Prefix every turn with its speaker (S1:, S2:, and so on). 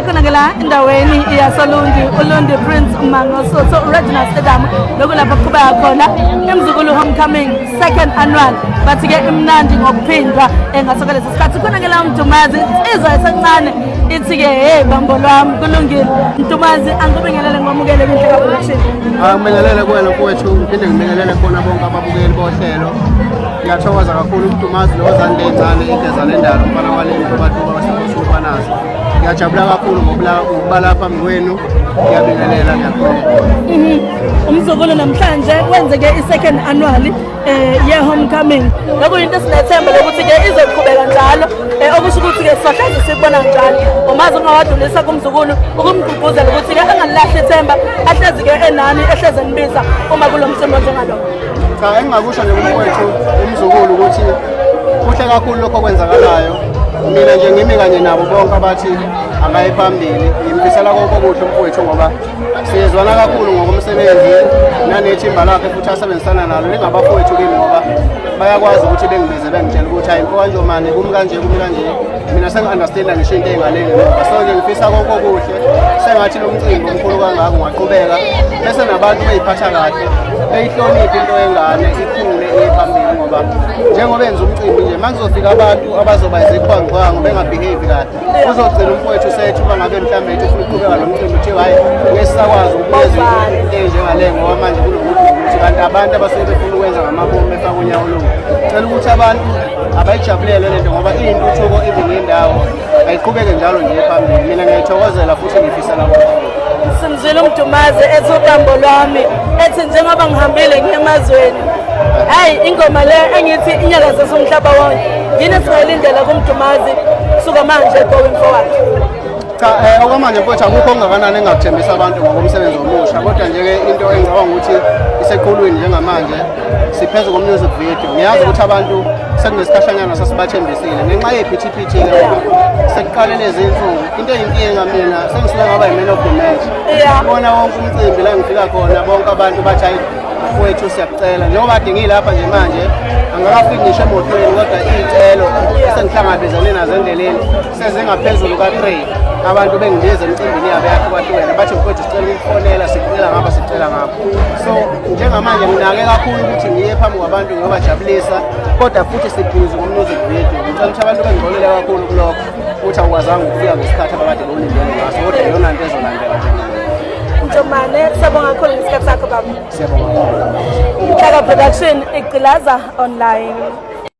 S1: Sisekhona ke la endaweni yasoLundi, uLundi Prince Mangosuthu Reginald Stadium, lokulapho kuqhubeka khona iMzukulu Homecoming second annual. Bathi ke imnandi ngokuphindwa ngaso lesi sikhathi. Khona ke la uMdumazi, insizwa esencane, ithi ke hey bambo lwami, kulungile. Mdumazi, angikubingelele, ngomukele kwiNhleka Production.
S2: Angibingelele kuwena mfowethu, ngiphinde ngibingelele khona bonke ababukeli bohlelo. Ngiyathokoza kakhulu, uMdumazi lo wezandla ey'ncane, igeza lendalo, umfana waleni kubatuka waseBosubanazi. Ngiyajabula kakhulu ngokuba lapha phambi kwenu. Ngiyabingelela, ngiyakhuleka.
S1: Umzukulu namhlanje kwenzeke i-second annual ye-homecoming. Lokuyinto esinethemba lokuthi ke izoqhubeka njalo, okusho ukuthi ke sohlezi sikubona njalo. Umazi ungawadlulisa kumzukulu ukumgqugquzela ukuthi ke angalilahli ithemba, ahlezi ke enani, ehlezi enibiza uma kulo mcimbi onjengalo.
S2: Cha, engingakusho nje kumfowethu umzukulu ukuthi kuhle kakhulu lokho okwenzakalayo. Mina nje ngimi kanye nabo bonke abathi akaye phambili. Ngimfisela konke okuhle umfowethu ngoba siyezwana kakhulu ngokomsebenzi nanethimba lakhe futhi asebenzisana nalo lingabafowethu kimi, ngoba bayakwazi ukuthi bengibize bengitshela ukuthi hayi mfo kanjomane, kumi kanje, kumi kanje. Mina sengi-understanda ngisho into ey'ngaleni ngemuva. So nje ngifisa konke okuhle, sengathi lo mcimbi omkhulu kangaka ungaqhubeka, bese nabantu beyiphatha kahle, beyihloniphe into yengane, ikhule iye phambili, ngoba njengoba enza umcimbi nje, uma kuzofika abantu abazoba iziqhwangqhwangu bengabehave kahle, uzogcina umfowethu sethu uma ngabe mhlawumbe ethi ufuna ukuqhubeka lo mcimbi, kuthiwa hhayi, ngeke sisakwazi ukubuyenza into enjengale ngoba manje kunokuthi ukuthi kanti abantu abasuke befuna ukwenza ngamabomu befake unyawo loku. Cela ukuthi abantu abayijabulele lento ngoba iyintuthuko, even indawo ayiqhubeke njalo nje phambili. Mina ngiyayithokozela futhi ngifisela konke.
S1: Simzwile uMdumazi ethi uqambo lwami, ethi njengoba ngihambile ngiye emazweni. Hayi, ingoma le engithi inyakazisa umhlaba wonke. Yini esingayilindela kuMdumazi kusuka manje going forward?
S2: Cha, okwamanje mfowethu akukho okungakanani engingakuthembisa abantu ngokomsebenzi omusha, kodwa nje-ke into engicabanga ukuthi iseqhulwini njengamanje, siphezu ko-music video. Ngiyazi ukuthi abantu sekunesikhashanyana sasibathembisile ngenxa yephithiphithi-ke, ngoba sekuqale lezi nsuku. Into eyinkinga, mina sengisuke ngaba yi-man of the match. Bona wonke umcimbi la ngifika khona, bonke abantu bathi hayi mfowethu, siyakucela. Njengoba kade ngilapha nje manje, angakafiki ngisho emotweni, kodwa iy'celo esengihlangabezane nazo endleleni sezingaphezulu ka-3, abantu bengibiza emcimbini yabo eyahlukahlukene, bathi mfowethu, sicela ukufonela, sicela ngapha, sicela ngapha. So njengamanje nginake kakhulu ukuthi ngiye phambi kwabantu ngiyobajabulisa, kodwa futhi sibhizi ngo-music video. Ngicela ukuthi abantu bengixolele kakhulu kulokho ukuthi awukwazanga ukufika ngesikhathi abakade bewulindele ngaso, kodwa iyona nto ezolandela njengamanje.
S1: Njomane, siyabonga kakhulu ngesikhathi sakho, baba.
S2: Siyabonga kakhulu.
S1: Inhlaka Production igqilaza online.